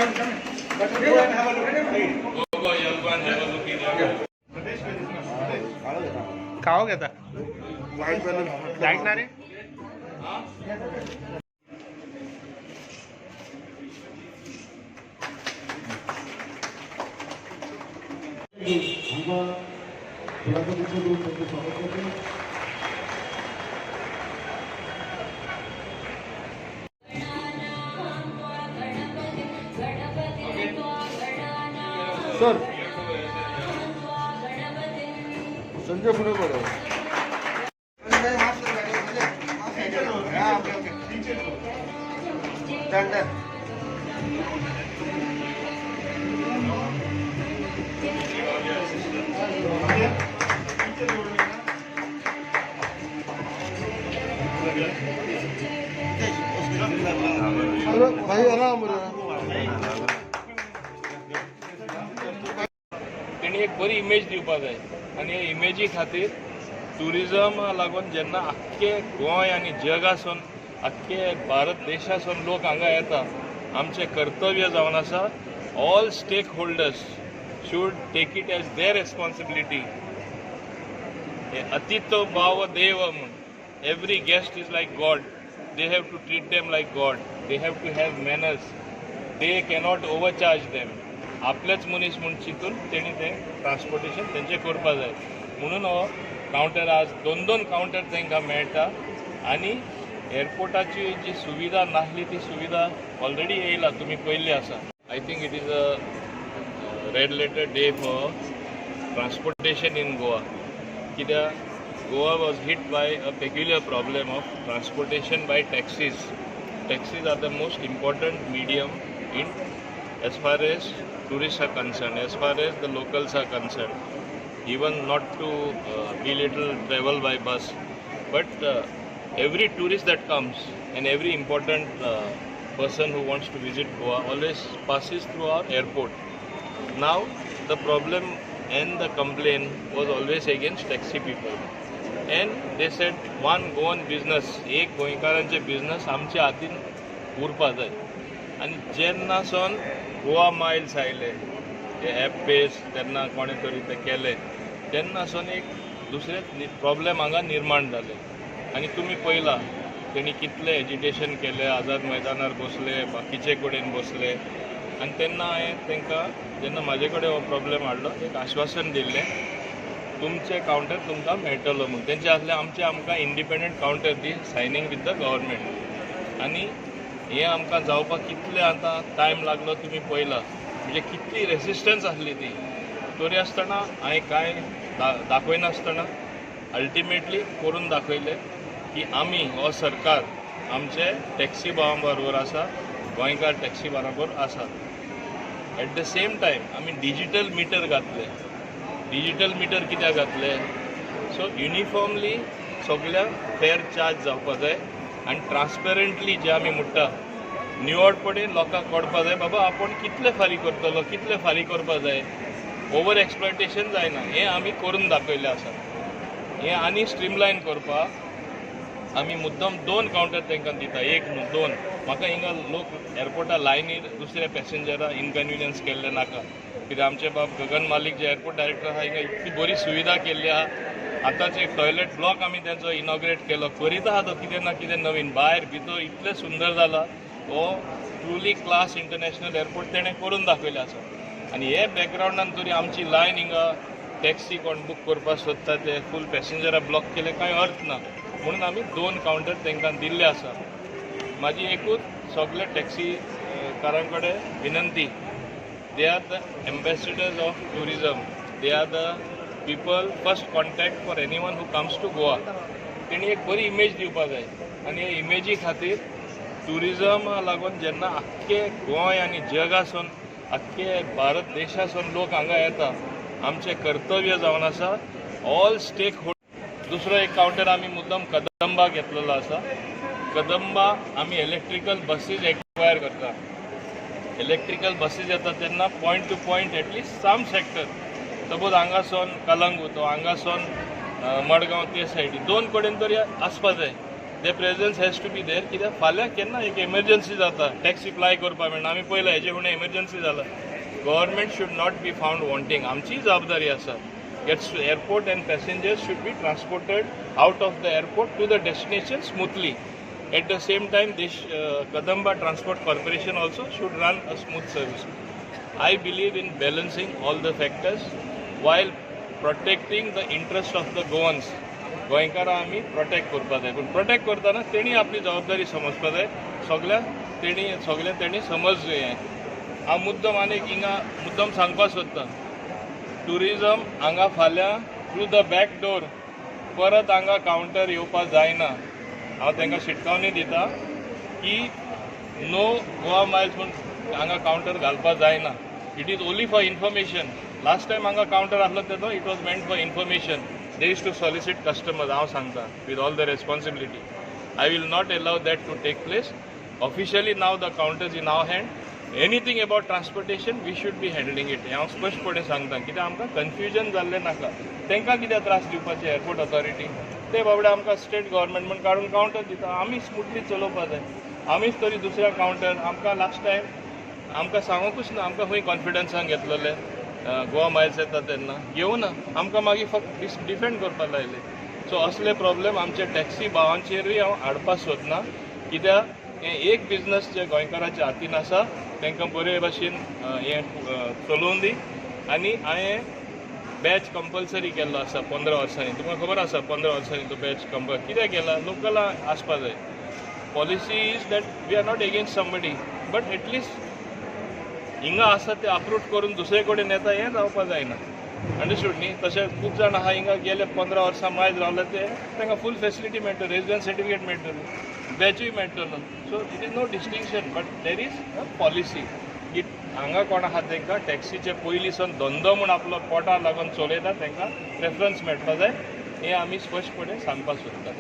Go and have a look. Go, you go and have a look in your. का हो घेता light ना रे. हांगा फुलांचो गुच्छ दिवन तांचें स्वागत करता. सर संजय फुडे बरोबर. Done, done. अरे भाई, आराम रे. तेणी एक बरी इमेज दिवपा जाय आनी हे इमेजी खातीर ट्युरिजमा लागून जेन्ना आख्खे गोंय आनी जगासून, आख्खे भारत देशासून लोक हांगा येता, आमचें कर्तव्य जावन आसा, all stakeholders should take it as their responsibility. अतिथो भव देव म्हूण, every guest is like God. They have to treat them like God. They have to have manners. They cannot overcharge them. आपलेच मनीस म्हूण चिंतून तेणी तें ट्रान्सपोर्टेशन तेंचें करपा जाय. म्हणून हो कावंटर, आज दोन दोन कावंटर तांकां मेळटा आनी एअरपोर्टाची जी सुविधा नासली ती सुविधा ऑलरेडी येयला, तुमी पळयल्ली आसा. I think it is a red letter day for transportation in Goa, कित्याक Goa was hit by a peculiar problem of transportation by taxis. Taxis are the most important medium in as far as tourists are concerned, as far as the locals are concerned. Even not to belittle travel by bus, but every tourist that comes and every important person who wants to visit Goa always passes through our airport. Now, the problem and the complaint was always against taxi people. And they said one Goan business, एक गोंयकारांचे business आमच्या हातीन उरपा जाय. आनी जेन्ना सावन Goa Miles आयले, ते एप बेस तेन्ना कोणें तरी ते केले, तेन्ना सावन एक दुसरें प्रॉब्लेम हांगा निर्माण जाले. आनी तुमी पळयला तेणी कितले एजिटेशन केले, आझाद मैदानार बसले, बाकीचे कडेन बसले. आनी तेन्ना हांवें तांकां, जेन्ना म्हाजे कडेन हो प्रॉब्लेम हाडलो, एक आश्वासन दिल्लें, तुमचें कावंटर तुमकां मेळटलो म्हूण. तेंचें आसलें आमचें आमकां independent counter the, signing with the government. आनी हें आमकां जावपाक कितले आतां टायम लागलो तुमी पळयला, म्हणजे कितली रेसिस्टन्स आसली ती. तरी आसतना हांवें कांय दाखयनासतना अल्टिमेटली करून दाखयलें की आमी हो सरकार आमचे टॅक्सी भावां बरोबर आसा, गोंयकार टॅक्सी बरोबर आसा. एट the same time आमी डिजिटल मिटर घातले. डिजिटल मिटर कित्याक घातले? सो युनिफॉर्मली सगळ्यांक फेर चार्ज जावपा जाय आनी ट्रान्सपेरंटली जे आमी म्हणटा, निवळपणे लोकांक कळपा जाय, बाबा आपूण कितले फारीक करतलो, कितले फारीक करपा जाय, ओवर एक्सप्लॉयटेशन जायना. हें आमी करून दाखयल्लें आसा. हें आनी स्ट्रीमलायन करपाक आमी मुद्दम दोन कावंटर तांकां दिता, एक न्हू, दोन. म्हाका हिंगा लोक एअरपोर्टा लायनीर दुसऱ्या पॅसेंजरा इनकन्विनियन्स केल्लें नाका, कित्याक आमचे बाब गगन मालीक जे एअरपोर्ट डायरेक्टर आहा, हिंगा इतली बरी सुविधा केल्ली आहा. आतांच एक टॉयलेट ब्लॉक आमी तेंचो इनॉग्रेट केलो. करीत आहा तो कितें ना कितें नवीन, भायर भितर इतलें सुंदर जाला. हो ट्रुली क्लास इंटरनॅशनल एअरपोर्ट तेणें करून दाखयलें आसा. आनी हे बॅकग्रावंडान तरी आमची लायन हिंगा टॅक्सी कोण बूक करपाक सोदता ते फूल पॅसेंजरा ब्लॉक केले कांय अर्थ ना, म्हणून आमी दोन कावंटर तांकां दिल्ले आसा. म्हाजी एकूच सगळे टॅक्सी कारां कडेन विनंती, they are the ambassadors of tourism. They are the people first contact for anyone who comes to Goa. तेणी एक बरी इमेज दिवपा जाय आनी हे इमेजी खातीर ट्युरिजमा लागून जेन्ना आख्खे गोंय आनी जगासून, आख्खे भारत देशासून लोक हांगा येता, आमचें कर्तव्य जावन आसा ऑल स्टेक होल्डर. दुसरो एक कावंटर आमी मुद्दम कदंबा घेतलेलो आसा. कदंबा आमी इलेक्ट्रिकल बसीस एक्वायर करता. इलेक्ट्रिकल बसीस येता तेन्ना point to point at least some sector, suppose हांगासून कलंगूट, हांगासून मडगांव, ते सायडी दोन कडेन तरी आसपा जाय. The presence has to be there, कित्याक फाल्यां केन्ना एक एमर्जन्सी जाता, टॅक्सी प्लाय करपाक मेळना. आमी पळयला हेजे फुडें एमर्जन्सी जाला. Government should not be found wanting. आमचीय जबाबदारी आसा. Gets to airport and passengers should be transported out of the airport to the destination smoothly. At the same time, this Kadamba Transport Corporation also should run a smooth service. I believe in balancing all the factors while protecting the interest of the Goans. गोंयकारां आमी protect करपा जाय, पूण protect करतना तेणी आपली जबाबदारी समजपा जाय. सगळ्या तेणी सगळें तेणी समज हें हांव मुद्दम आनी हिंगा मुद्दम सांगपाक सोदतां, ट्युरिजम हांगा फाल्यां थ्रू the back door परत हांगा कावंटर येवपा जायना. हांव तांकां शिटकावणी दिता की नो गोवा मायल्स म्हूण हांगा कावंटर घालपा जायना. It is only for information. Last time हांगा कावंटर आसलो तेदो it was meant for information. They used to solicit customers. हांव सांगता with all the responsibility, I will not allow that to take place. Officially now the counters in our hand. Anything about transportation we should be handling it. हें हांव स्पश्टपणे सांगता, कित्याक आमकां confusion जाल्लें नाका. तांकां कित्याक त्रास दिवपाचे एअरपोर्ट ऑथॉरिटी? ते बाबडे आमकां स्टेट गव्हर्मेंट म्हूण काडून कावंटर दिता. आमी स्मुथली चलोवपा जाय. आमीच तरी दुसऱ्या कावंटर आमकां लास्ट टायम आमकां सांगूकूच ना. आमकां खंय कॉन्फिडन्सान घेतलेले गोवा मायल्स येता तेन्ना घेवना. आमकां मागीर फक्त डिफेंड करपाक लायले. सो असले प्रॉब्लेम आमच्या टॅक्सी भावांचेरूय हांव हाडपाक सोदना, कित्याक हें एक बिजनस जे गोंयकाराच्या हातीन आसा, तांकां बरे भाशेन हें चलोवन दी. आनी हांवें बॅच कंपल्सरी केल्लो आसा 15 वर्सांनी. तुमकां खबर आसा, 15 वर्सांनी तो बॅच कंपल कित्याक केला? लोकलां आसपा जाय. Policy is that we are not against somebody, but at least हिंगा आसा ते अप्रूट करून दुसरे कडेन येता हें जावपा जायना. अंडरस्टूड न्ही? तशें खूब जाण आहा हिंगा गेले 15 वर्सां मायज रावले, ते तांकां फूल फेसिलिटी मेळटली, रेजिडन्स सर्टिफिकेट मेळटली, बॅचूय मेळटलो. So it is no distinction, but there is a policy की हांगा कोण आहा तांकां टॅक्सीचे पयलीं सावन धंदो म्हूण आपलो पोटा लागून चलयता, तांकां प्रेफरन्स मेळपा जाय. हें आमी स्पश्टपणे सांगपाक सोदतात.